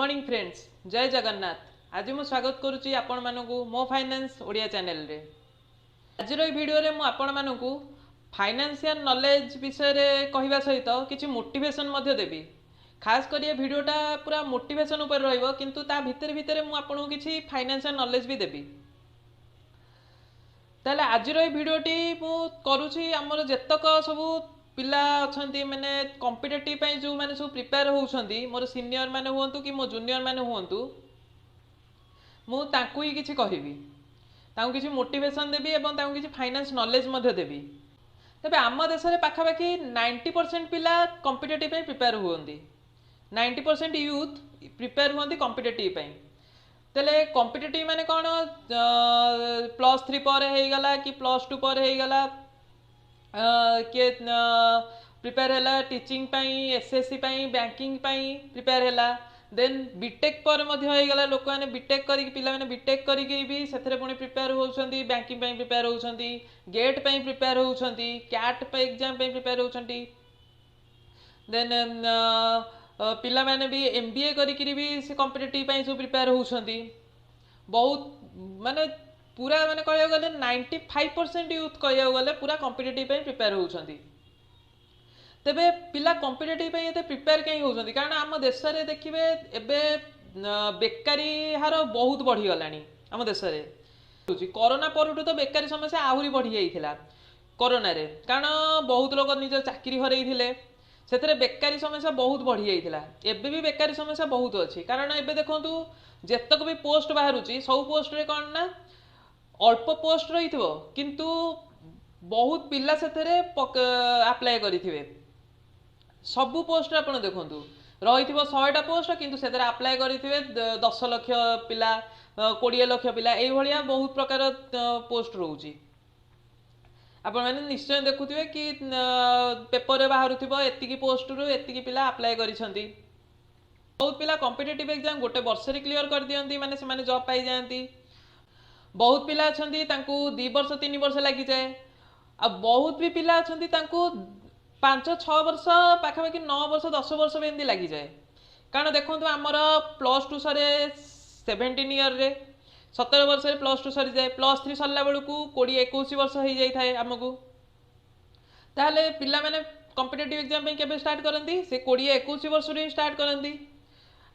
Morning friends, ଜୟ ଜଗନ୍ନାଥ। ଆଜି ମୁଁ ସ୍ୱାଗତ କରୁଛି ଆପଣମାନଙ୍କୁ ମୋ ଫାଇନାନ୍ସ ଓଡ଼ିଆ ଚ୍ୟାନେଲରେ। ଆଜିର ଏହି ଭିଡ଼ିଓରେ ମୁଁ ଆପଣମାନଙ୍କୁ ଫାଇନାନ୍ସିଆଲ ନଲେଜ ବିଷୟରେ କହିବା ସହିତ କିଛି ମୋଟିଭେସନ୍ ମଧ୍ୟ ଦେବି। ଖାସ୍ କରି ଏ ଭିଡ଼ିଓଟା ପୁରା ମୋଟିଭେସନ୍ ଉପରେ ରହିବ, କିନ୍ତୁ ତା ଭିତରେ ଭିତରେ ମୁଁ ଆପଣଙ୍କୁ କିଛି ଫାଇନାନ୍ସିଆଲ ନଲେଜ ବି ଦେବି। ତାହେଲେ ଆଜିର ଏଇ ଭିଡ଼ିଓଟି ମୁଁ କରୁଛି ଆମର ଯେତକ ସବୁ ପିଲା ଅଛନ୍ତି, ମାନେ କମ୍ପିଟେଟିଭ୍ ପାଇଁ ଯେଉଁମାନେ ସବୁ ପ୍ରିପେୟାର ହେଉଛନ୍ତି, ମୋର ସିନିୟର ମାନେ ହୁଅନ୍ତୁ କି ମୋ ଜୁନିୟର ମାନେ ହୁଅନ୍ତୁ, ମୁଁ ତାଙ୍କୁ ହିଁ କିଛି କହିବି, ତାଙ୍କୁ କିଛି ମୋଟିଭେସନ୍ ଦେବି ଏବଂ ତାଙ୍କୁ କିଛି ଫାଇନାନ୍ସ ନଲେଜ ମଧ୍ୟ ଦେବି। ତେବେ ଆମ ଦେଶରେ ପାଖାପାଖି 90% ପିଲା କମ୍ପିଟେଟିଭ୍ ପାଇଁ ପ୍ରିପେୟାର ହୁଅନ୍ତି। 90% ୟୁଥ୍ ପ୍ରିପେୟାର ହୁଅନ୍ତି କମ୍ପିଟେଟିଭ୍ ପାଇଁ। ତାହେଲେ କମ୍ପିଟେଟିଭ୍ ମାନେ କ'ଣ? +3 ପରେ ହେଇଗଲା କି +2 ପରେ ହେଇଗଲା, କିଏ ପ୍ରିପେୟାର ହେଲା ଟିଚିଂ ପାଇଁ, ଏସ୍ଏସ୍ସି ପାଇଁ, ବ୍ୟାଙ୍କିଂ ପାଇଁ ପ୍ରିପେୟାର ହେଲା। ଦେନ୍ ବିଟେକ୍ ପରେ ମଧ୍ୟ ହେଇଗଲା, ଲୋକମାନେ ବିଟେକ୍ କରିକି, ପିଲାମାନେ ବିଟେକ୍ କରିକି ବି ସେଥିରେ ପୁଣି ପ୍ରିପେୟାର ହେଉଛନ୍ତି, ବ୍ୟାଙ୍କିଂ ପାଇଁ ପ୍ରିପେୟାର ହେଉଛନ୍ତି, ଗେଟ୍ ପାଇଁ ପ୍ରିପେୟାର ହେଉଛନ୍ତି, କ୍ୟାଟ୍ ପାଇଁ ଏକ୍ଜାମ୍ ପାଇଁ ପ୍ରିପେୟାର ହେଉଛନ୍ତି। ଦେନ୍ ପିଲାମାନେ ବି ଏମ୍ ବି ଏ କରିକିରି ବି ସେ କମ୍ପିଟେଟିଭ୍ ପାଇଁ ସବୁ ପ୍ରିପେୟାର ହେଉଛନ୍ତି। ବହୁତ ମାନେ ପୁରା ମାନେ କହିବାକୁ ଗଲେ 95% ୟୁଥ୍ କହିବାକୁ ଗଲେ ପୁରା କମ୍ପିଟେଟିଭ୍ ପାଇଁ ପ୍ରିପେୟାର ହେଉଛନ୍ତି। ତେବେ ପିଲା କମ୍ପିଟେଟିଭ୍ ପାଇଁ ଏତେ ପ୍ରିପେୟାର କାହିଁ ହେଉଛନ୍ତି? କାରଣ ଆମ ଦେଶରେ ଦେଖିବେ, ଏବେ ବେକାରୀ ହାର ବହୁତ ବଢ଼ିଗଲାଣି ଆମ ଦେଶରେ। କରୋନା ପରଠୁ ତ ବେକାରୀ ସମସ୍ୟା ଆହୁରି ବଢ଼ିଯାଇଥିଲା କରୋନାରେ, କାରଣ ବହୁତ ଲୋକ ନିଜ ଚାକିରି ହରେଇଥିଲେ। ସେଥିରେ ବେକାରୀ ସମସ୍ୟା ବହୁତ ବଢ଼ିଯାଇଥିଲା। ଏବେ ବି ବେକାରୀ ସମସ୍ୟା ବହୁତ ଅଛି, କାରଣ ଏବେ ଦେଖନ୍ତୁ, ଯେତକ ବି ପୋଷ୍ଟ ବାହାରୁଛି, ସବୁ ପୋଷ୍ଟରେ କ'ଣ ନା ଅଳ୍ପ ପୋଷ୍ଟ ରହିଥିବ, କିନ୍ତୁ ବହୁତ ପିଲା ସେଥିରେ ଆପ୍ଲାଏ କରିଥିବେ। ସବୁ ପୋଷ୍ଟରେ ଆପଣ ଦେଖନ୍ତୁ, ରହିଥିବ 100ଟା ପୋଷ୍ଟ, କିନ୍ତୁ ସେଥିରେ ଆପ୍ଲାଏ କରିଥିବେ 10 ଲକ୍ଷ ପିଲା, 20 ଲକ୍ଷ ପିଲା। ଏଇଭଳିଆ ବହୁତ ପ୍ରକାର ପୋଷ୍ଟ ରହୁଛି। ଆପଣମାନେ ନିଶ୍ଚୟ ଦେଖୁଥିବେ କି ପେପରରେ ବାହାରୁଥିବ, ଏତିକି ପୋଷ୍ଟରୁ ଏତିକି ପିଲା ଆପ୍ଲାଏ କରିଛନ୍ତି। ବହୁତ ପିଲା କମ୍ପିଟେଟିଭ୍ ଏକ୍ଜାମ୍ ଗୋଟେ ବର୍ଷରେ କ୍ଲିୟର କରିଦିଅନ୍ତି, ମାନେ ସେମାନେ ଜବ୍ ପାଇଯାଆନ୍ତି। ବହୁତ ପିଲା ଅଛନ୍ତି, ତାଙ୍କୁ 2 ବର୍ଷ 3 ବର୍ଷ ଲାଗିଯାଏ। ଆଉ ବହୁତ ବି ପିଲା ଅଛନ୍ତି, ତାଙ୍କୁ 5-6 ବର୍ଷ, ପାଖାପାଖି 9 ବର୍ଷ, 10 ବର୍ଷ ବି ଏମିତି ଲାଗିଯାଏ। କାରଣ ଦେଖନ୍ତୁ, ଆମର +2 ସରେ 17 ଇୟର୍ରେ, 17 ବର୍ଷରେ +2 ସରିଯାଏ। +3 ସରିଲା ବେଳକୁ 20-21 ବର୍ଷ ହେଇଯାଇଥାଏ ଆମକୁ। ତାହେଲେ ପିଲାମାନେ କମ୍ପିଟେଟିଭ୍ ଏକ୍ଜାମ୍ ପାଇଁ କେବେ ଷ୍ଟାର୍ଟ କରନ୍ତି? ସେ 20-21 ବର୍ଷରୁ ହିଁ ଷ୍ଟାର୍ଟ କରନ୍ତି।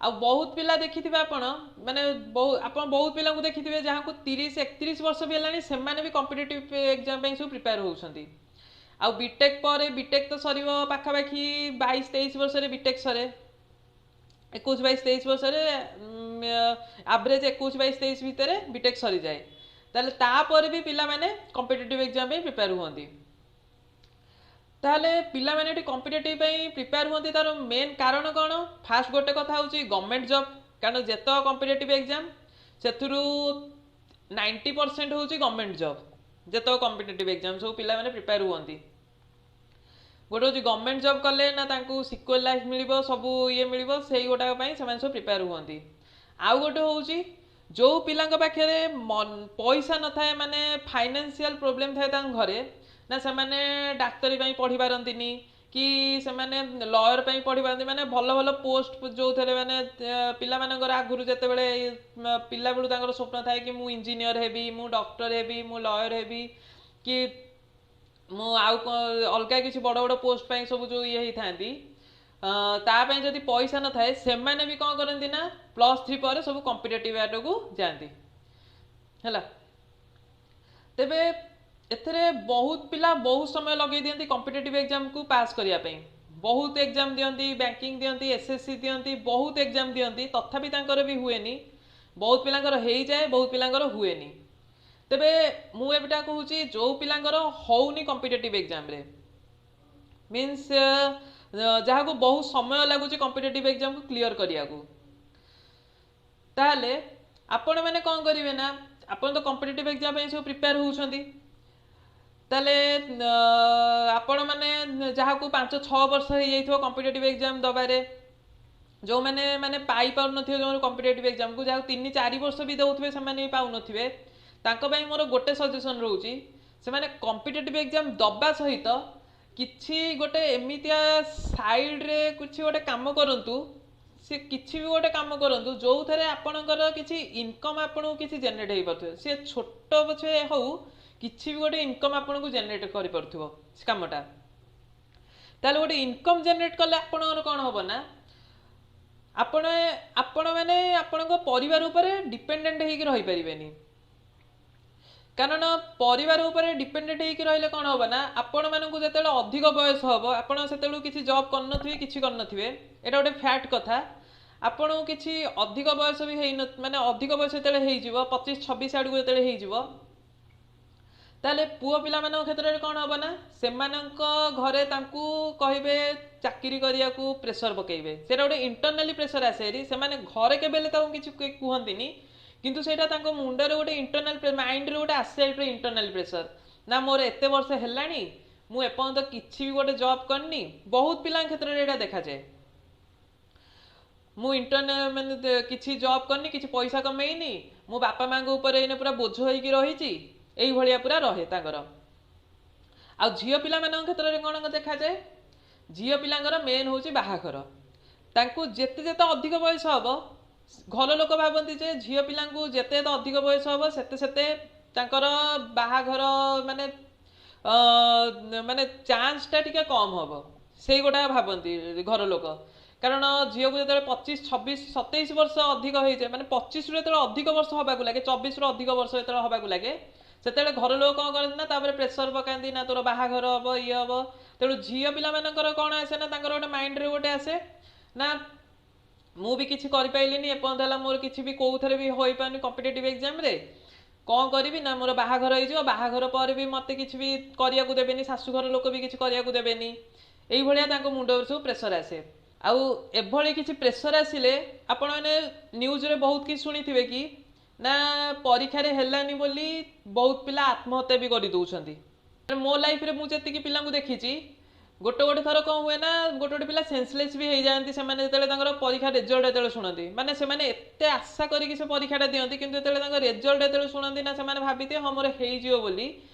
ଆଉ ବହୁତ ପିଲା ଦେଖିଥିବେ ଆପଣ ମାନେ ବହୁ ଆପଣ ବହୁତ ପିଲାଙ୍କୁ ଦେଖିଥିବେ, ଯାହାକୁ 30-31 ବର୍ଷ ବି ହେଲାଣି, ସେମାନେ ବି କମ୍ପିଟେଟିଭ୍ ଏକ୍ଜାମ୍ ପାଇଁ ସବୁ ପ୍ରିପେୟାର ହେଉଛନ୍ତି। ଆଉ ବିଟେକ୍ ପରେ, ବିଟେକ୍ ତ ସରିବ ପାଖାପାଖି 22-23 ବର୍ଷରେ। ବିଟେକ୍ ସରେ 21, 22, 23 ବର୍ଷରେ। ଆଭରେଜ୍ 21, 22, 23 ଭିତରେ ବିଟେକ୍ ସରିଯାଏ। ତାହେଲେ ତାପରେ ବି ପିଲାମାନେ କମ୍ପିଟେଟିଭ୍ ଏକ୍ଜାମ୍ ପାଇଁ ପ୍ରିପେୟାର ହୁଅନ୍ତି। ତାହେଲେ ପିଲାମାନେ ଏଠି କମ୍ପିଟେଟିଭ୍ ପାଇଁ ପ୍ରିପେୟାର ହୁଅନ୍ତି, ତାର ମେନ୍ କାରଣ କ'ଣ? ଫାଷ୍ଟ ଗୋଟେ କଥା ହେଉଛି ଗଭର୍ଣ୍ଣମେଣ୍ଟ ଜବ୍। କାରଣ ଯେତେକ କମ୍ପିଟେଟିଭ୍ ଏକ୍ଜାମ୍, ସେଥିରୁ 90% ହେଉଛି ଗଭର୍ଣ୍ଣମେଣ୍ଟ ଜବ୍। ଯେତେକ କମ୍ପିଟେଟିଭ୍ ଏକ୍ଜାମ୍ ସବୁ ପିଲାମାନେ ପ୍ରିପେୟାର ହୁଅନ୍ତି, ଗୋଟେ ହେଉଛି ଗଭର୍ଣ୍ଣମେଣ୍ଟ ଜବ୍ କଲେ ନା ତାଙ୍କୁ ସିକ୍ୟୁର ଲାଇଫ୍ ମିଳିବ, ସବୁ ଇଏ ମିଳିବ, ସେଇ ଗୋଟାକ ପାଇଁ ସେମାନେ ସବୁ ପ୍ରିପେୟାର ହୁଅନ୍ତି। ଆଉ ଗୋଟେ ହେଉଛି, ଯେଉଁ ପିଲାଙ୍କ ପାଖରେ ପଇସା ନଥାଏ, ମାନେ ଫାଇନାନ୍ସିଆଲ ପ୍ରୋବ୍ଲେମ୍ ଥାଏ ତାଙ୍କ ଘରେ ନା, ସେମାନେ ଡାକ୍ତରୀ ପାଇଁ ପଢ଼ି ପାରନ୍ତିନି କି ସେମାନେ ଲୟର ପାଇଁ ପଢ଼ିପାରନ୍ତି, ମାନେ ଭଲ ଭଲ ପୋଷ୍ଟ ଯେଉଁଥିରେ ମାନେ ପିଲାମାନଙ୍କର ଆଗରୁ ଯେତେବେଳେ ପିଲାବେଳୁ ତାଙ୍କର ସ୍ୱପ୍ନ ଥାଏ କି ମୁଁ ଇଞ୍ଜିନିୟର ହେବି, ମୁଁ ଡକ୍ଟର ହେବି, ମୁଁ ଲୟର ହେବି କି ମୁଁ ଆଉ ଅଲଗା କିଛି ବଡ଼ ବଡ଼ ପୋଷ୍ଟ ପାଇଁ ସବୁ ଯେଉଁ ଇଏ ହେଇଥାନ୍ତି, ତା ପାଇଁ ଯଦି ପଇସା ନଥାଏ, ସେମାନେ ବି କ'ଣ କରନ୍ତି ନା +3 ପରେ ସବୁ କମ୍ପିଟେଟିଭ୍ ଆଡ଼କୁ ଯାଆନ୍ତି। ହେଲା, ତେବେ ଏଥିରେ ବହୁତ ପିଲା ବହୁତ ସମୟ ଲଗେଇ ଦିଅନ୍ତି କମ୍ପିଟେଟିଭ୍ ଏକ୍ଜାମକୁ ପାସ୍ କରିବା ପାଇଁ। ବହୁତ ଏକ୍ଜାମ୍ ଦିଅନ୍ତି, ବ୍ୟାଙ୍କିଂ ଦିଅନ୍ତି, ଏସ୍ଏସ୍ସି ଦିଅନ୍ତି, ବହୁତ ଏକ୍ଜାମ୍ ଦିଅନ୍ତି, ତଥାପି ତାଙ୍କର ବି ହୁଏନି। ବହୁତ ପିଲାଙ୍କର ହେଇଯାଏ, ବହୁତ ପିଲାଙ୍କର ହୁଏନି। ତେବେ ମୁଁ ଏଇଟା କହୁଛି, ଯେଉଁ ପିଲାଙ୍କର ହଉନି କମ୍ପିଟେଟିଭ୍ ଏକ୍ଜାମରେ, ମିନ୍ସ ଯାହାକୁ ବହୁତ ସମୟ ଲାଗୁଛି କମ୍ପିଟେଟିଭ୍ ଏକ୍ଜାମକୁ କ୍ଲିୟର କରିବାକୁ, ତାହେଲେ ଆପଣମାନେ କ'ଣ କରିବେ ନା, ଆପଣ ତ କମ୍ପିଟେଟିଭ୍ ଏକ୍ଜାମ ପାଇଁ ସବୁ ପ୍ରିପେୟାର ହେଉଛନ୍ତି, ତାହେଲେ ଆପଣମାନେ ଯାହାକୁ 5-6 ବର୍ଷ ହେଇଯାଇଥିବ କମ୍ପିଟେଟିଭ୍ ଏକ୍ଜାମ ଦେବାରେ, ଯେଉଁମାନେ ମାନେ ପାଇପାରୁନଥିବେ, ଯେଉଁମାନେ କମ୍ପିଟେଟିଭ୍ ଏକ୍ଜାମକୁ ଯାହାକୁ 3-4 ବର୍ଷ ବି ଦେଉଥିବେ, ସେମାନେ ବି ପାଉନଥିବେ, ତାଙ୍କ ପାଇଁ ମୋର ଗୋଟେ ସଜେସନ୍ ରହୁଛି। ସେମାନେ କମ୍ପିଟେଟିଭ୍ ଏକ୍ଜାମ ଦେବା ସହିତ କିଛି ଗୋଟେ ଏମିତିଆ ସାଇଡ଼ରେ କିଛି ଗୋଟେ କାମ କରନ୍ତୁ, ସେ କିଛି ବି ଗୋଟେ କାମ କରନ୍ତୁ ଯେଉଁଥିରେ ଆପଣଙ୍କର କିଛି ଇନକମ୍ ଆପଣଙ୍କୁ କିଛି ଜେନେରେଟ୍ ହେଇପାରୁଥିବ। ସେ ଛୋଟ ପଛେ ହଉ, କିଛି ବି ଗୋଟେ ଇନକମ୍ ଆପଣଙ୍କୁ ଜେନେରେଟ୍ କରିପାରୁଥିବ ସେ କାମଟା। ତାହେଲେ ଗୋଟେ ଇନକମ୍ ଜେନେରେଟ୍ କଲେ ଆପଣଙ୍କର କ'ଣ ହବ ନା, ଆପଣ ଆପଣମାନେ ଆପଣଙ୍କ ପରିବାର ଉପରେ ଡିପେଣ୍ଡେଣ୍ଟ ହେଇକି ରହିପାରିବେନି। କାରଣ ପରିବାର ଉପରେ ଡିପେଣ୍ଡେଣ୍ଟ ହେଇକି ରହିଲେ କ'ଣ ହବ ନା, ଆପଣମାନଙ୍କୁ ଯେତେବେଳେ ଅଧିକ ବୟସ ହବ, ଆପଣ ସେତେବେଳକୁ କିଛି ଜବ୍ କରିନଥିବେ, କିଛି କରିନଥିବେ। ଏଇଟା ଗୋଟେ ଫ୍ୟାକ୍ଟ କଥା। ଆପଣଙ୍କୁ କିଛି ଅଧିକ ବୟସ ବି ହେଇନ, ମାନେ ଅଧିକ ବୟସ ଯେତେବେଳେ ହେଇଯିବ, 25 26 ଆଡ଼କୁ ଯେତେବେଳେ ହେଇଯିବ, ତାହେଲେ ପୁଅ ପିଲାମାନଙ୍କ କ୍ଷେତ୍ରରେ କ'ଣ ହବ ନା, ସେମାନଙ୍କ ଘରେ ତାଙ୍କୁ କହିବେ ଚାକିରି କରିବାକୁ, ପ୍ରେସର ପକେଇବେ। ସେଇଟା ଗୋଟେ ଇଣ୍ଟରନାଲି ପ୍ରେସର ଆସେ ହେରି। ସେମାନେ ଘରେ କେବେ ହେଲେ ତାଙ୍କୁ କିଛି କୁହନ୍ତିନି, କିନ୍ତୁ ସେଇଟା ତାଙ୍କ ମୁଣ୍ଡରେ ଗୋଟେ ଇଣ୍ଟରନାଲ ମାଇଣ୍ଡରେ ଗୋଟେ ଆସେ ଇଣ୍ଟରନାଲ ପ୍ରେସର ନା, ମୋର ଏତେ ବର୍ଷ ହେଲାଣି, ମୁଁ ଏପର୍ଯ୍ୟନ୍ତ କିଛି ବି ଗୋଟେ ଜବ୍ କରିନି। ବହୁତ ପିଲାଙ୍କ କ୍ଷେତ୍ରରେ ଏଇଟା ଦେଖାଯାଏ। ମୁଁ ଇଣ୍ଟରନାଲ ମାନେ କିଛି ଜବ୍ କରିନି, କିଛି ପଇସା କମେଇନି, ମୁଁ ବାପା ମାଆଙ୍କ ଉପରେ ଏଇନେ ପୁରା ବୋଝ ହେଇକି ରହିଛି, ଏଇଭଳିଆ ପୁରା ରହେ ତାଙ୍କର। ଆଉ ଝିଅ ପିଲାମାନଙ୍କ କ୍ଷେତ୍ରରେ କ'ଣ ଦେଖାଯାଏ? ଝିଅ ପିଲାଙ୍କର ମେନ୍ ହେଉଛି ବାହାଘର। ତାଙ୍କୁ ଯେତେ ଯେତେ ଅଧିକ ବୟସ ହବ, ଘର ଲୋକ ଭାବନ୍ତି ଯେ ଝିଅ ପିଲାଙ୍କୁ ଯେତେ ଯେତେ ଅଧିକ ବୟସ ହବ, ସେତେ ସେତେ ତାଙ୍କର ବାହାଘର ମାନେ ମାନେ ଚାନ୍ସଟା ଟିକେ କମ୍ ହବ। ସେଇ ଗୋଟା ଭାବନ୍ତି ଘର ଲୋକ। କାରଣ ଝିଅକୁ ଯେତେବେଳେ 25 26 27 ବର୍ଷ ଅଧିକ ହେଇଯାଏ, ମାନେ 25ରୁ ଯେତେବେଳେ ଅଧିକ ବର୍ଷ ହେବାକୁ ଲାଗେ, 24ରୁ ଅଧିକ ବର୍ଷ ଯେତେବେଳେ ହେବାକୁ ଲାଗେ, ସେତେବେଳେ ଘର ଲୋକ କ'ଣ କରନ୍ତି ନା, ତାପରେ ପ୍ରେସର ପକାନ୍ତି ନା, ତୋର ବାହାଘର ହବ, ଇଏ ହବ। ତେଣୁ ଝିଅ ପିଲାମାନଙ୍କର କ'ଣ ଆସେ ନା, ତାଙ୍କର ଗୋଟେ ମାଇଣ୍ଡରେ ଗୋଟେ ଆସେ ନା, ମୁଁ ବି କିଛି କରିପାରିଲିନି ଏପର୍ଯ୍ୟନ୍ତ ହେଲା, ମୋର କିଛି ବି କେଉଁଥିରେ ବି ହୋଇପାରୁନି କମ୍ପିଟେଟିଭ୍ ଏକ୍ଜାମରେ, କ'ଣ କରିବି ନା, ମୋର ବାହାଘର ହେଇଯିବ, ବାହାଘର ପରେ ବି ମୋତେ କିଛି ବି କରିବାକୁ ଦେବେନି, ଶାଶୁଘର ଲୋକ ବି କିଛି କରିବାକୁ ଦେବେନି। ଏଇଭଳିଆ ତାଙ୍କ ମୁଣ୍ଡ ଉପରେ ସବୁ ପ୍ରେସର ଆସେ। ଆଉ ଏଭଳି କିଛି ପ୍ରେସର ଆସିଲେ ଆପଣମାନେ ନ୍ୟୁଜ୍ରେ ବହୁତ କିଛି ଶୁଣିଥିବେ କି ନା, ପରୀକ୍ଷାରେ ହେଲାନି ବୋଲି ବହୁତ ପିଲା ଆତ୍ମହତ୍ୟା ବି କରିଦେଉଛନ୍ତି। ମୋ ଲାଇଫରେ ମୁଁ ଯେତିକି ପିଲାଙ୍କୁ ଦେଖିଛି, ଗୋଟେ ଗୋଟେ ଥର କ'ଣ ହୁଏ ନା, ଗୋଟେ ଗୋଟେ ପିଲା ସେନ୍ସଲେସ୍ ବି ହେଇଯାଆନ୍ତି ସେମାନେ ଯେତେବେଳେ ତାଙ୍କର ପରୀକ୍ଷା ରେଜଲ୍ଟ ଯେତେବେଳେ ଶୁଣନ୍ତି। ମାନେ ସେମାନେ ଏତେ ଆଶା କରିକି ସେ ପରୀକ୍ଷାଟା ଦିଅନ୍ତି, କିନ୍ତୁ ଯେତେବେଳେ ତାଙ୍କ ରେଜଲ୍ଟ ଯେତେବେଳେ ଶୁଣନ୍ତି ନା, ସେମାନେ ଭାବିଥିବେ ହଁ ମୋର ହେଇଯିବ ବୋଲି,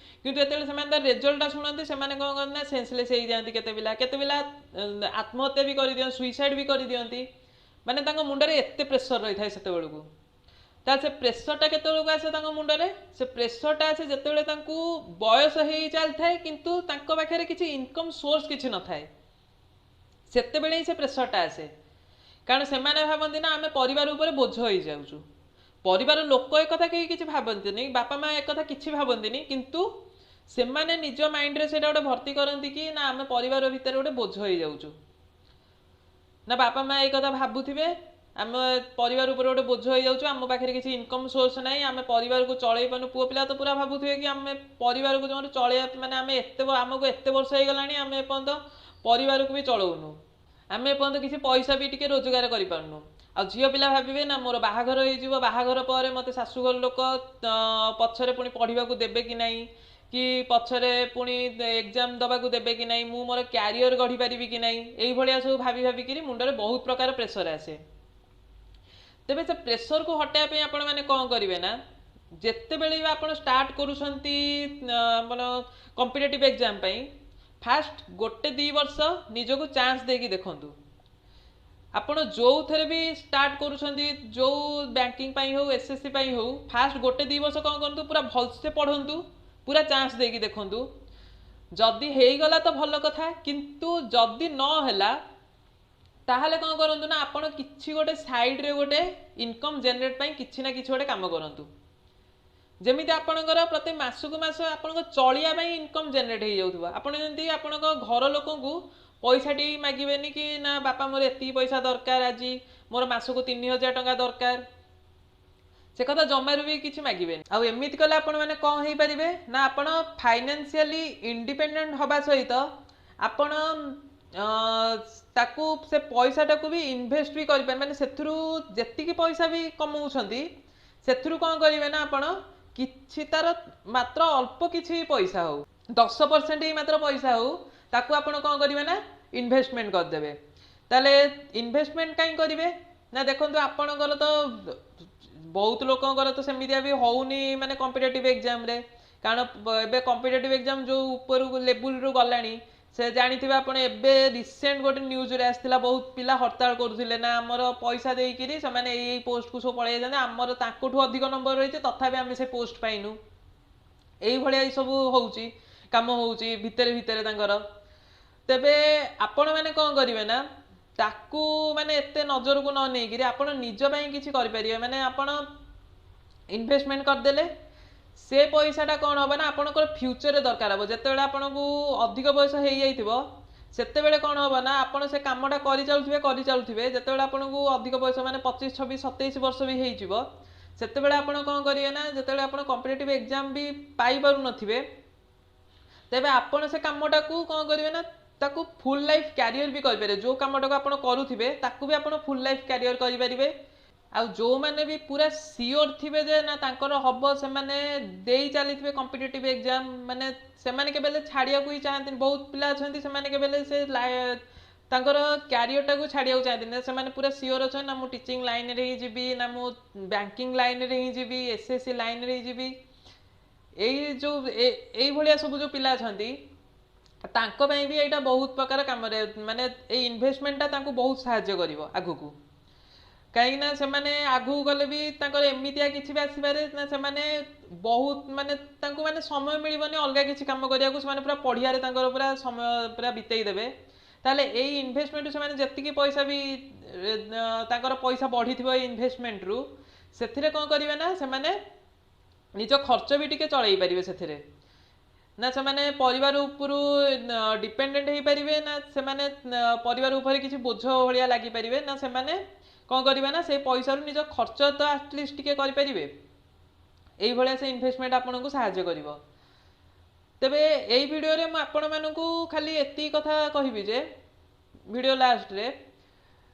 କିନ୍ତୁ ଯେତେବେଳେ ସେମାନେ ତାର ରେଜଲ୍ଟଟା ଶୁଣନ୍ତି, ସେମାନେ କ'ଣ କରନ୍ତି ନା, ସେନ୍ସଲେସ୍ ହେଇଯାଆନ୍ତି କେତେ ପିଲା। କେତେ ପିଲା ଆତ୍ମହତ୍ୟା ବି କରିଦିଅନ୍ତି, ସୁଇସାଇଡ୍ ବି କରିଦିଅନ୍ତି। ମାନେ ତାଙ୍କ ମୁଣ୍ଡରେ ଏତେ ପ୍ରେସର ରହିଥାଏ ସେତେବେଳକୁ। ତାହେଲେ ସେ ପ୍ରେସରଟା କେତେବେଳକୁ ଆସେ ତାଙ୍କ ମୁଣ୍ଡରେ? ସେ ପ୍ରେସରଟା ଆସେ ଯେତେବେଳେ ତାଙ୍କୁ ବୟସ ହେଇ ଚାଲିଥାଏ, କିନ୍ତୁ ତାଙ୍କ ପାଖରେ କିଛି ଇନକମ୍ ସୋର୍ସ କିଛି ନଥାଏ, ସେତେବେଳେ ହିଁ ସେ ପ୍ରେସରଟା ଆସେ। କାରଣ ସେମାନେ ଭାବନ୍ତି ନା, ଆମେ ପରିବାର ଉପରେ ବୋଝ ହେଇଯାଉଛୁ। ପରିବାର ଲୋକ ଏକଥା କେହି କିଛି ଭାବନ୍ତିନି, ବାପା ମା ଏକଥା କିଛି ଭାବନ୍ତିନି, କିନ୍ତୁ ସେମାନେ ନିଜ ମାଇଣ୍ଡରେ ସେଇଟା ଗୋଟେ ଭର୍ତ୍ତି କରନ୍ତି କି ନା, ଆମେ ପରିବାର ଭିତରେ ଗୋଟେ ବୋଝ ହେଇଯାଉଛୁ। ନା ବାପା ମା ଏଇ କଥା ଭାବୁଥିବେ, ଆମେ ପରିବାର ଉପରେ ଗୋଟେ ବୋଝ ହେଇଯାଉଛୁ, ଆମ ପାଖରେ କିଛି ଇନକମ୍ ସୋର୍ସ ନାହିଁ, ଆମେ ପରିବାରକୁ ଚଳେଇ ପାରୁନୁ। ପୁଅ ପିଲା ତ ପୁରା ଭାବୁଥିବେ କି ଆମେ ପରିବାରକୁ ଜମାରୁ ଚଳେଇବା, ମାନେ ଆମେ ଏତେ ଆମକୁ ଏତେ ବର୍ଷ ହେଇଗଲାଣି, ଆମେ ଏପର୍ଯ୍ୟନ୍ତ ପରିବାରକୁ ବି ଚଳଉନୁ, ଆମେ ଏପର୍ଯ୍ୟନ୍ତ କିଛି ପଇସା ବି ଟିକେ ରୋଜଗାର କରିପାରୁନୁ। ଆଉ ଝିଅ ପିଲା ଭାବିବେ ନା, ମୋର ବାହାଘର ହେଇଯିବ, ବାହାଘର ପରେ ମୋତେ ଶାଶୁଘର ଲୋକ ପଛରେ ପୁଣି ପଢ଼ିବାକୁ ଦେବେ କି ନାହିଁ, କି ପଛରେ ପୁଣି ଏକ୍ଜାମ ଦେବାକୁ ଦେବେ କି ନାହିଁ, ମୁଁ ମୋର କ୍ୟାରିୟର ଗଢ଼ି ପାରିବି କି ନାହିଁ। ଏଇଭଳିଆ ସବୁ ଭାବି ଭାବିକିରି ମୁଣ୍ଡରେ ବହୁତ ପ୍ରକାର ପ୍ରେସର ଆସେ। ତେବେ ସେ ପ୍ରେସରକୁ ହଟାଇବା ପାଇଁ ଆପଣମାନେ କ'ଣ କରିବେ ନା, ଯେତେବେଳେ ବି ଆପଣ ଷ୍ଟାର୍ଟ କରୁଛନ୍ତି ଆପଣ କମ୍ପିଟେଟିଭ୍ ଏକ୍ଜାମ ପାଇଁ, ଫାଷ୍ଟ ଗୋଟେ 2 ବର୍ଷ ନିଜକୁ ଚାନ୍ସ ଦେଇକି ଦେଖନ୍ତୁ। ଆପଣ ଯେଉଁଥିରେ ବି ଷ୍ଟାର୍ଟ କରୁଛନ୍ତି, ଯେଉଁ ବ୍ୟାଙ୍କିଂ ପାଇଁ ହଉ, ଏସ୍ଏସ୍ସି ପାଇଁ ହଉ, ଫାଷ୍ଟ ଗୋଟେ 2 ବର୍ଷ କ'ଣ କରନ୍ତୁ, ପୁରା ଭଲସେ ପଢ଼ନ୍ତୁ, ପୁରା ଚାନ୍ସ ଦେଇକି ଦେଖନ୍ତୁ। ଯଦି ହେଇଗଲା ତ ଭଲ କଥା, କିନ୍ତୁ ଯଦି ନ ହେଲା ତାହେଲେ କ'ଣ କରନ୍ତୁ ନା, ଆପଣ କିଛି ଗୋଟେ ସାଇଡ଼ରେ ଗୋଟେ ଇନକମ୍ ଜେନେରେଟ୍ ପାଇଁ କିଛି ନା କିଛି ଗୋଟେ କାମ କରନ୍ତୁ, ଯେମିତି ଆପଣଙ୍କର ପ୍ରତି ମାସକୁ ମାସ ଆପଣଙ୍କ ଚଳିବା ପାଇଁ ଇନକମ୍ ଜେନେରେଟ୍ ହେଇଯାଉଥିବ। ଆପଣ ଯେମିତି ଆପଣଙ୍କ ଘର ଲୋକଙ୍କୁ ପଇସାଟି ମାଗିବେନି କି ନା, ବାପା ମୋର ଏତିକି ପଇସା ଦରକାର, ଆଜି ମୋର ମାସକୁ 3000 ଟଙ୍କା ଦରକାର, ସେ କଥା ଜମାରୁ ବି କିଛି ମାଗିବେନି। ଆଉ ଏମିତି କଲେ ଆପଣମାନେ କ'ଣ ହେଇପାରିବେ ନା, ଆପଣ ଫାଇନାନ୍ସିଆଲି ଇଣ୍ଡିପେଣ୍ଡେଣ୍ଟ ହେବା ସହିତ ଆପଣ ତାକୁ ସେ ପଇସାଟାକୁ ବି ଇନଭେଷ୍ଟ ବି କରିପାରିବେ। ମାନେ ସେଥିରୁ ଯେତିକି ପଇସା ବି କମଉଛନ୍ତି, ସେଥିରୁ କ'ଣ କରିବେ ନା, ଆପଣ କିଛି ତାର ମାତ୍ର ଅଳ୍ପ କିଛି ପଇସା ହଉ, 10% ହିଁ ମାତ୍ର ପଇସା ହଉ, ତାକୁ ଆପଣ କ'ଣ କରିବେ ନା, ଇନଭେଷ୍ଟମେଣ୍ଟ କରିଦେବେ। ତାହେଲେ ଇନଭେଷ୍ଟମେଣ୍ଟ କାହିଁ କରିବେ ନା, ଦେଖନ୍ତୁ, ଆପଣଙ୍କର ତ ବହୁତ ଲୋକଙ୍କର ତ ସେମିତିଆ ବି ହଉନି ମାନେ କମ୍ପିଟେଟିଭ୍ ଏକ୍ଜାମରେ। କାରଣ ଏବେ କମ୍ପିଟେଟିଭ୍ ଏକ୍ଜାମ ଯେଉଁ ଉପରକୁ ଲେବୁଲରୁ ଗଲାଣି, ସେ ଜାଣିଥିବେ ଆପଣ, ଏବେ ରିସେଣ୍ଟ ଗୋଟେ ନ୍ୟୁଜ୍ରେ ଆସିଥିଲା, ବହୁତ ପିଲା ହରତାଳ କରୁଥିଲେ ନା ଆମର ପଇସା ଦେଇକିରି ସେମାନେ ଏଇ ଏଇ ପୋଷ୍ଟକୁ ସବୁ ପଳେଇ ଯାଇଛନ୍ତି, ଆମର ତାଙ୍କଠୁ ଅଧିକ ନମ୍ବର ରହିଛି ତଥାପି ଆମେ ସେ ପୋଷ୍ଟ ପାଇନୁ। ଏଇଭଳିଆ ସବୁ ହେଉଛି, କାମ ହେଉଛି ଭିତରେ ଭିତରେ ତାଙ୍କର। ତେବେ ଆପଣମାନେ କ'ଣ କରିବେ ନା ତାକୁ ମାନେ ଏତେ ନଜରକୁ ନ ନେଇକିରି ଆପଣ ନିଜ ପାଇଁ କିଛି କରିପାରିବେ। ମାନେ ଆପଣ ଇନଭେଷ୍ଟମେଣ୍ଟ କରିଦେଲେ ସେ ପଇସାଟା କ'ଣ ହେବ ନା ଆପଣଙ୍କର ଫ୍ୟୁଚରରେ ଦରକାର ହେବ। ଯେତେବେଳେ ଆପଣଙ୍କୁ ଅଧିକ ବୟସ ହେଇଯାଇଥିବ ସେତେବେଳେ କ'ଣ ହେବ ନା ଆପଣ ସେ କାମଟା କରିଚାଲୁଥିବେ କରିଚାଲୁଥିବେ, ଯେତେବେଳେ ଆପଣଙ୍କୁ ଅଧିକ ବୟସ ମାନେ 25, 26, 27 ବର୍ଷ ବି ହେଇଯିବ, ସେତେବେଳେ ଆପଣ କ'ଣ କରିବେ ନା ଯେତେବେଳେ ଆପଣ କମ୍ପିଟେଟିଭ୍ ଏକ୍ଜାମ୍ ବି ପାଇପାରୁନଥିବେ, ତେବେ ଆପଣ ସେ କାମଟାକୁ କ'ଣ କରିବେ ନା ତାକୁ ଫୁଲ୍ ଲାଇଫ୍ କ୍ୟାରିୟର ବି କରିପାରିବେ। ଯେଉଁ କାମଟାକୁ ଆପଣ କରୁଥିବେ ତାକୁ ବି ଆପଣ ଫୁଲ୍ ଲାଇଫ୍ କ୍ୟାରିୟର କରିପାରିବେ। ଆଉ ଯେଉଁମାନେ ବି ପୁରା ସିଓର ଥିବେ ଯେ ନା ତାଙ୍କର ହବ, ସେମାନେ ଦେଇ ଚାଲିଥିବେ କମ୍ପିଟେଟିଭ୍ ଏକ୍ଜାମ୍, ମାନେ ସେମାନେ କେବେ ହେଲେ ଛାଡ଼ିବାକୁ ହିଁ ଚାହାନ୍ତିନି। ବହୁତ ପିଲା ଅଛନ୍ତି ସେମାନେ କେବେ ହେଲେ ସେ ତାଙ୍କର କ୍ୟାରିୟରଟାକୁ ଛାଡ଼ିବାକୁ ଚାହାନ୍ତିନି, ନା ସେମାନେ ପୁରା ସିଓର ଅଛନ୍ତି ନା ମୁଁ ଟିଚିଂ ଲାଇନ୍ରେ ହିଁ ଯିବି, ନା ମୁଁ ବ୍ୟାଙ୍କିଂ ଲାଇନ୍ରେ ହିଁ ଯିବି, ଏସ୍ ଏସ୍ ସି ଲାଇନ୍ରେ ହିଁ ଯିବି। ଏଇ ଯେଉଁ ଏଇଭଳିଆ ସବୁ ଯେଉଁ ପିଲା ଅଛନ୍ତି ତାଙ୍କ ପାଇଁ ବି ଏଇଟା ବହୁତ ପ୍ରକାର କାମରେ, ମାନେ ଏଇ ଇନଭେଷ୍ଟମେଣ୍ଟଟା ତାଙ୍କୁ ବହୁତ ସାହାଯ୍ୟ କରିବ ଆଗକୁ। କାହିଁକିନା ସେମାନେ ଆଗକୁ ଗଲେ ବି ତାଙ୍କର ଏମିତିଆ କିଛି ବି ଆସିପାରେ ନା ସେମାନେ ବହୁତ ମାନେ ତାଙ୍କୁ ମାନେ ସମୟ ମିଳିବନି ଅଲଗା କିଛି କାମ କରିବାକୁ, ସେମାନେ ପୁରା ପଢ଼ିବାରେ ତାଙ୍କର ପୁରା ସମୟ ପୁରା ବିତେଇ ଦେବେ। ତାହେଲେ ଏଇ ଇନଭେଷ୍ଟମେଣ୍ଟରୁ ସେମାନେ ଯେତିକି ପଇସା ବି ତାଙ୍କର ପଇସା ବଢ଼ିଥିବ ଏଇ ଇନଭେଷ୍ଟମେଣ୍ଟରୁ, ସେଥିରେ କ'ଣ କରିବେ ନା ସେମାନେ ନିଜ ଖର୍ଚ୍ଚ ବି ଟିକେ ଚଳେଇ ପାରିବେ ସେଥିରେ, ନା ସେମାନେ ପରିବାର ଉପରୁ ଡିପେଣ୍ଡେଣ୍ଟ ହେଇପାରିବେ, ନା ସେମାନେ ପରିବାର ଉପରେ କିଛି ବୋଝ ଭଳିଆ ଲାଗିପାରିବେ, ନା ସେମାନେ କ'ଣ କରିବେ ନା ସେଇ ପଇସାରୁ ନିଜ ଖର୍ଚ୍ଚ ତ ଆଟଲିଷ୍ଟ ଟିକେ କରିପାରିବେ। ଏଇଭଳିଆ ସେ ଇନଭେଷ୍ଟମେଣ୍ଟ ଆପଣଙ୍କୁ ସାହାଯ୍ୟ କରିବ। ତେବେ ଏଇ ଭିଡ଼ିଓରେ ମୁଁ ଆପଣମାନଙ୍କୁ ଖାଲି ଏତିକି କଥା କହିବି ଯେ ଭିଡ଼ିଓ ଲାଷ୍ଟରେ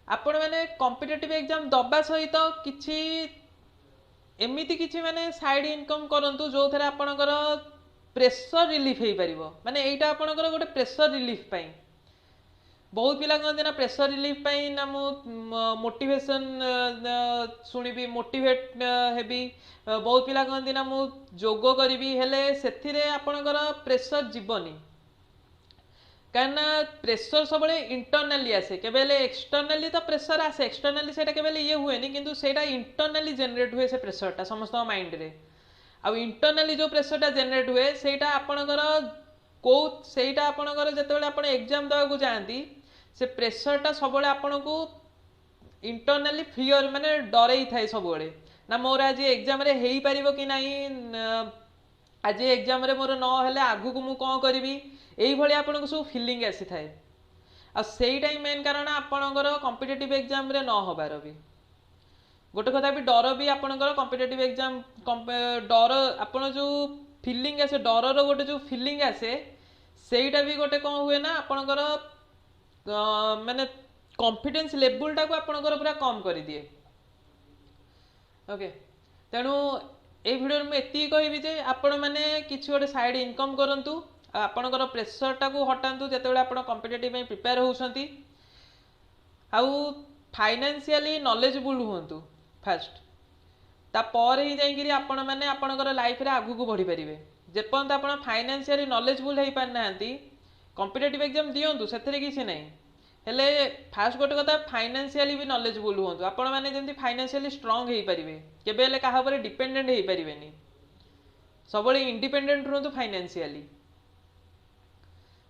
ଆପଣମାନେ କମ୍ପିଟେଟିଭ୍ ଏକ୍ଜାମ୍ ଦେବା ସହିତ କିଛି ଏମିତି କିଛି ମାନେ ସାଇଡ଼୍ ଇନକମ୍ କରନ୍ତୁ ଯେଉଁଥିରେ ଆପଣଙ୍କର ପ୍ରେସର ରିଲିଫ୍ ହେଇପାରିବ। ମାନେ ଏଇଟା ଆପଣଙ୍କର ଗୋଟେ ପ୍ରେସର ରିଲିଫ୍ ପାଇଁ। ବହୁତ ପିଲା କହନ୍ତି ନା ପ୍ରେସର ରିଲିଫ୍ ପାଇଁ ନା ମୁଁ ମୋଟିଭେସନ୍ ଶୁଣିବି, ମୋଟିଭେଟ୍ ହେବି। ବହୁତ ପିଲା କହନ୍ତି ନା ମୁଁ ଯୋଗ କରିବି, ହେଲେ ସେଥିରେ ଆପଣଙ୍କର ପ୍ରେସର ଯିବନି। କାହିଁକିନା ପ୍ରେସର ସବୁବେଳେ ଇଣ୍ଟରନାଲି ଆସେ, କେବେ ହେଲେ ଏକ୍ସଟର୍ନାଲି ତ ପ୍ରେସର ଆସେ, ଏକ୍ସଟର୍ନାଲି ସେଇଟା କେବେ ହେଲେ ଇଏ ହୁଏନି, କିନ୍ତୁ ସେଇଟା ଇଣ୍ଟରନାଲି ଜେନେରେଟ୍ ହୁଏ ସେ ପ୍ରେସରଟା ସମସ୍ତଙ୍କ ମାଇଣ୍ଡରେ। ଆଉ ଇଣ୍ଟରନାଲି ଯେଉଁ ପ୍ରେସରଟା ଜେନେରେଟ୍ ହୁଏ ସେଇଟା ଆପଣଙ୍କର କେଉଁ, ସେଇଟା ଆପଣଙ୍କର ଯେତେବେଳେ ଆପଣ ଏକ୍ଜାମ୍ ଦେବାକୁ ଯାଆନ୍ତି ସେ ପ୍ରେସରଟା ସବୁବେଳେ ଆପଣଙ୍କୁ ଇଣ୍ଟରନାଲି ଫିୟର ମାନେ ଡରେଇଥାଏ ସବୁବେଳେ, ନା ମୋର ଆଜି ଏକ୍ଜାମ୍ରେ ହେଇପାରିବ କି ନାହିଁ, ଆଜି ଏକ୍ଜାମ୍ରେ ମୋର ନହେଲେ ଆଗକୁ ମୁଁ କ'ଣ କରିବି, ଏଇଭଳି ଆପଣଙ୍କୁ ସବୁ ଫିଲିଂ ଆସିଥାଏ। ଆଉ ସେଇଟା ହିଁ ମେନ୍ କାରଣ ଆପଣଙ୍କର କମ୍ପିଟେଟିଭ୍ ଏକ୍ଜାମ୍ରେ ନ ହେବାର ବି। ଗୋଟେ କଥା ବି ଡର ବି ଆପଣଙ୍କର କମ୍ପିଟେଟିଭ୍ ଏକ୍ଜାମ୍ ଡର, ଆପଣ ଯେଉଁ ଫିଲିଂ ଆସେ, ଡରର ଗୋଟେ ଯେଉଁ ଫିଲିଂ ଆସେ, ସେଇଟା ବି ଗୋଟେ କ'ଣ ହୁଏ ନା ଆପଣଙ୍କର ମାନେ କନଫିଡେନ୍ସ ଲେବୁଲଟାକୁ ଆପଣଙ୍କର ପୁରା କମ୍ କରିଦିଏ। ଓକେ, ତେଣୁ ଏଇ ଭିଡ଼ିଓରେ ମୁଁ ଏତିକି କହିବି ଯେ ଆପଣମାନେ କିଛି ଗୋଟେ ସାଇଡ଼୍ ଇନକମ୍ କରନ୍ତୁ ଆଉ ଆପଣଙ୍କର ପ୍ରେସରଟାକୁ ହଟାନ୍ତୁ ଯେତେବେଳେ ଆପଣ କମ୍ପିଟେଟିଭ୍ ପାଇଁ ପ୍ରିପେୟାର ହେଉଛନ୍ତି, ଆଉ ଫାଇନାନ୍ସିଆଲି ନଲେଜେବୁଲ୍ ହୁଅନ୍ତୁ ଫାଷ୍ଟ, ତାପରେ ହିଁ ଯାଇକିରି ଆପଣମାନେ ଆପଣଙ୍କର ଲାଇଫରେ ଆଗକୁ ବଢ଼ିପାରିବେ। ଯେପର୍ଯ୍ୟନ୍ତ ଆପଣ ଫାଇନାନ୍ସିଆଲି ନଲେଜେବୁଲ୍ ହେଇପାରିନାହାନ୍ତି, କମ୍ପିଟେଟିଭ୍ ଏକ୍ଜାମ୍ ଦିଅନ୍ତୁ, ସେଥିରେ କିଛି ନାହିଁ, ହେଲେ ଫାଷ୍ଟ ଗୋଟେ କଥା ଫାଇନାନ୍ସିଆଲି ବି ନଲେଜେବୁଲ୍ ହୁଅନ୍ତୁ। ଆପଣମାନେ ଯେମିତି ଫାଇନାନ୍ସିଆଲି ଷ୍ଟ୍ରଙ୍ଗ ହେଇପାରିବେ, କେବେ ହେଲେ କାହା ଉପରେ ଡିପେଣ୍ଡେଣ୍ଟ ହେଇପାରିବେନି, ସବୁବେଳେ ଇଣ୍ଡିପେଣ୍ଡେଣ୍ଟ ରୁହନ୍ତୁ ଫାଇନାନ୍ସିଆଲି।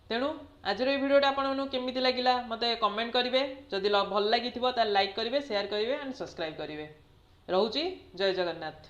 ତେଣୁ ଆଜିର ଏଇ ଭିଡ଼ିଓଟା ଆପଣମାନଙ୍କୁ କେମିତି ଲାଗିଲା ମୋତେ କମେଣ୍ଟ କରିବେ। ଯଦି ଭଲ ଲାଗିଥିବ ତାହେଲେ ଲାଇକ୍ କରିବେ, ସେୟାର କରିବେ ଆଣ୍ଡ ସବସ୍କ୍ରାଇବ୍ କରିବେ। ରହୁଛି, ଜୟ ଜଗନ୍ନାଥ।